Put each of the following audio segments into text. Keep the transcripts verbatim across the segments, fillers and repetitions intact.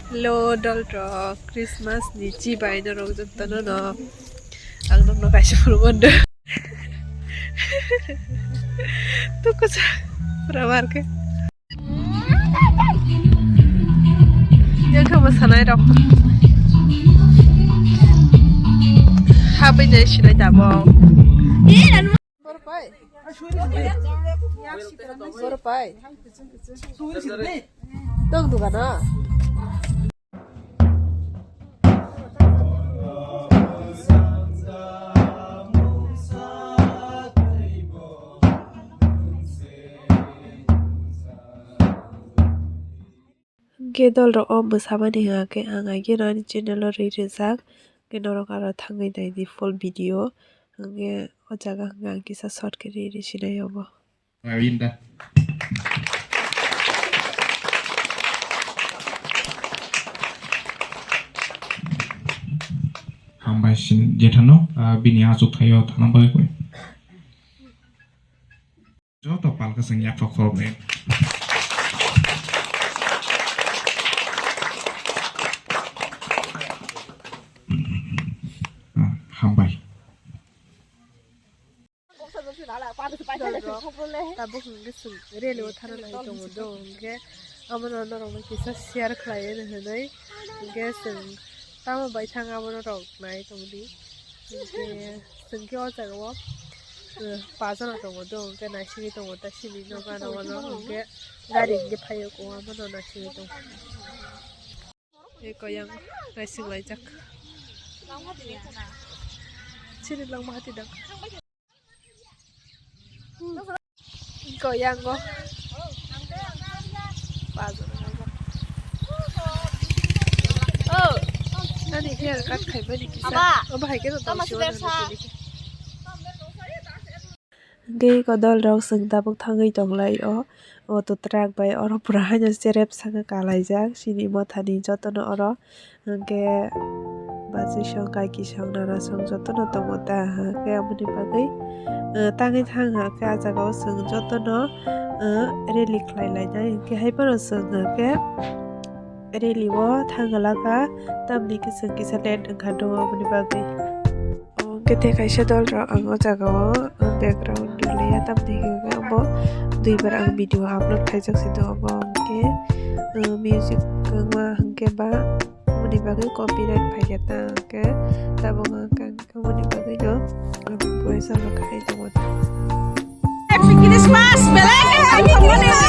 Hello, dol rok, Christmas ni chibai norok jotono no. Ang nokno kaisa phuru mando. Tukusa, pura mar ke. Yang kama sanai rok. Happy day, sinai dabo. Borpai. Borpai. Tong dugana. Hwnkhe dol rok o bwsamani hwnkhe ang again ani channel o ri rijak, hwnkhe norok aro thangwi naidi full video, hwnkhe o jaga hwnkhe ang kisa short khe ri ri sinai obo. Hambai sin jethano, ah, bini achuk thaio thana bagwi koi. Joto palka seng yapha khoroknwi. Ah, hambai. Tabuk hwnkhe chwng rally o thana nai tongo do, hwnkhe abono norokno kisa share khlai hwnwi hwnwi, hwnkhe chwng tamo bai thang abono rok nai tongdi, hwnkhe chwng khe o jaga o, uh, pajono tongo do, hwnkhe naisingwi tongo ta simi nokano, hwnkhe gari hwnkhe phaio, abono naisingwi tongo. Eko yang naising laijak. Chini langma hati dang. Eko yang go. Bazo. Oh, nani hair cut khai bani kisa. Aba. Oh, bahai keno tama tong siwa siber nani sa. Tini. Hwnkhe eko dol rok chwng tabuk thangwi tonglai o auto truck bai, oro pura haino cherep saka kalaijak chini mothani jotono oro, hwnkhe bachwi song kaiki song nana song jotono tongo ta, hwnkhe aboni bagwi, uh, tangwi thang hwnkhe ah jaga o chwng jotono, uh, rally khlai lainai, hwnkhe hai phano chwng hwnkhe rally o thang glak kha, tamni khe chwng kisa late wngkha do aboni bagwi. Hwnkhe tei kaisa dol rok ang o jaga o, uh, background rwlaiya, tamni hwnkhe abo duibar ang video upload khaijak se do, abo hwnkhe, uh, music wngma hwnkhe ba aboni bagwi copyright phaikha ta hwnkhe tabuk ang kang aboni bagwi no, uh, voice over khai tongo. Happy Christmas, belai khe belai.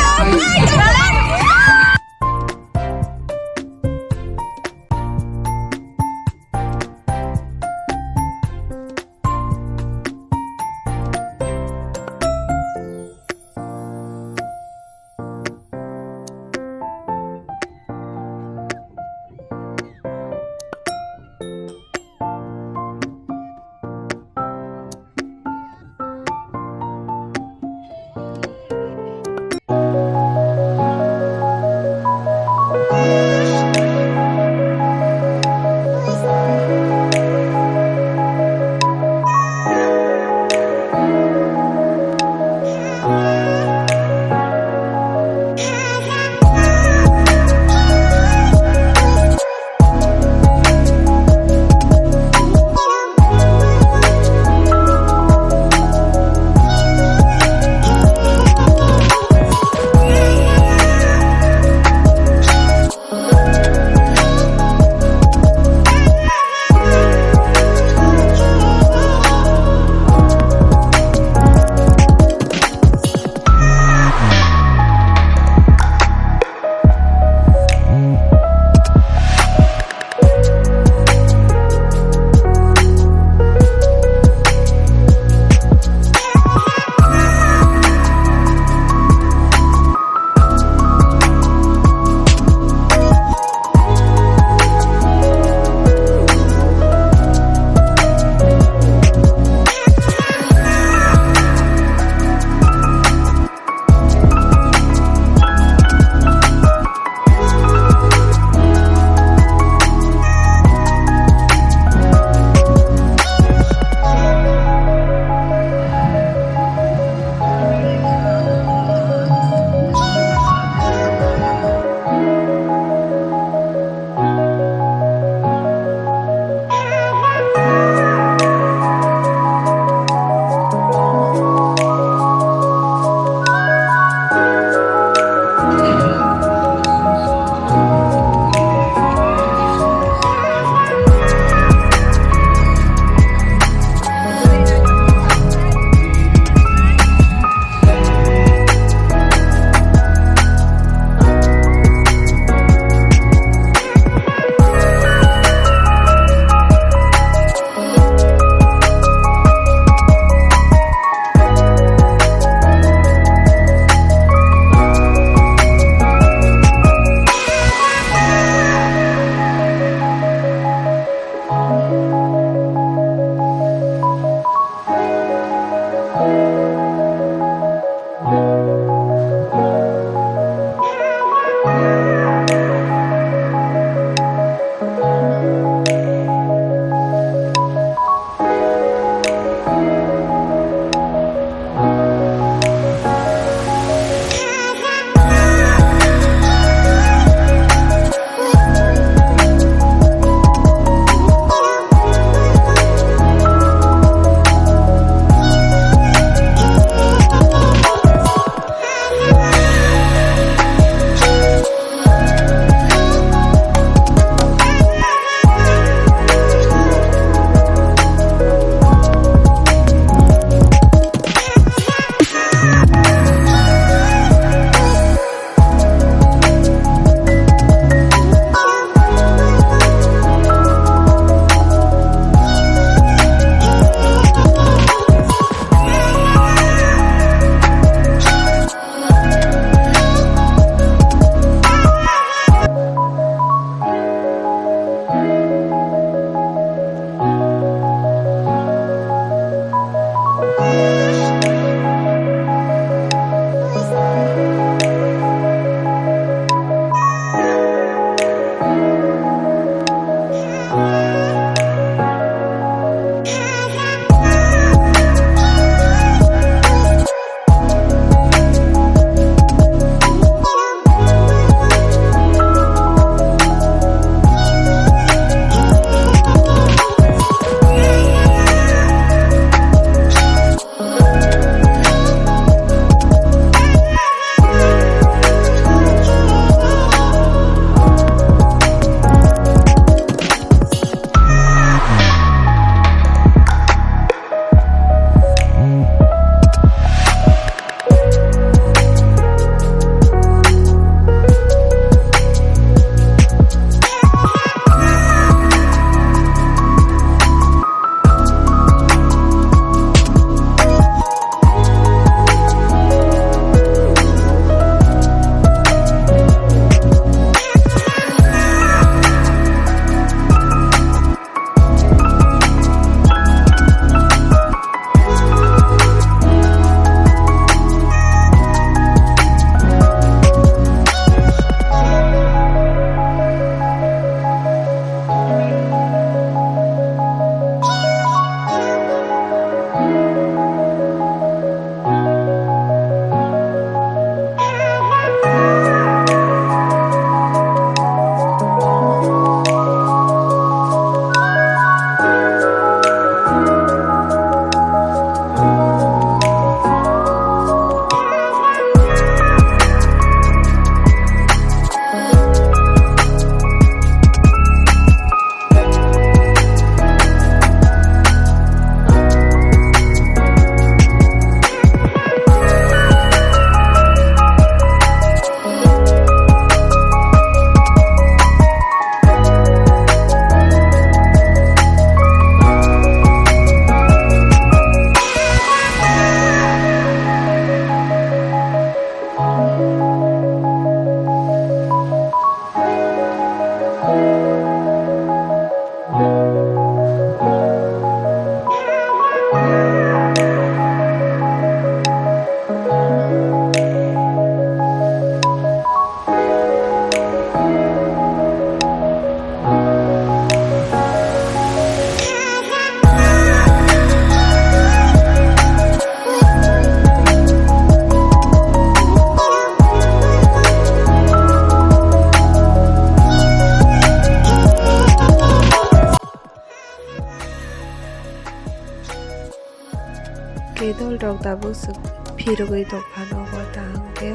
Khe dol rok tabuk swk phirogwi tongkha nogo, ta hwnkhe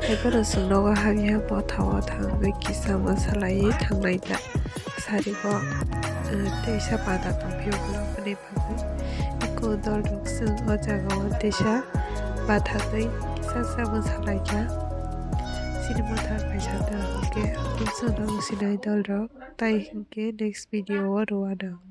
haiphano chwng nogo habya mothao thangwi kisa mwsa laiwi thangnai ta. Sarigo, eh, teisa pada tongphio, ukulok hwnwi phagwi. Eko dol rok chwng o jagao teisa bathagwi kisa sa mwsa laikha. Chini mothar phaisa ta hwnkhe, aboni chwngno sinai dol rok, tai hwnkhe next video o rwna.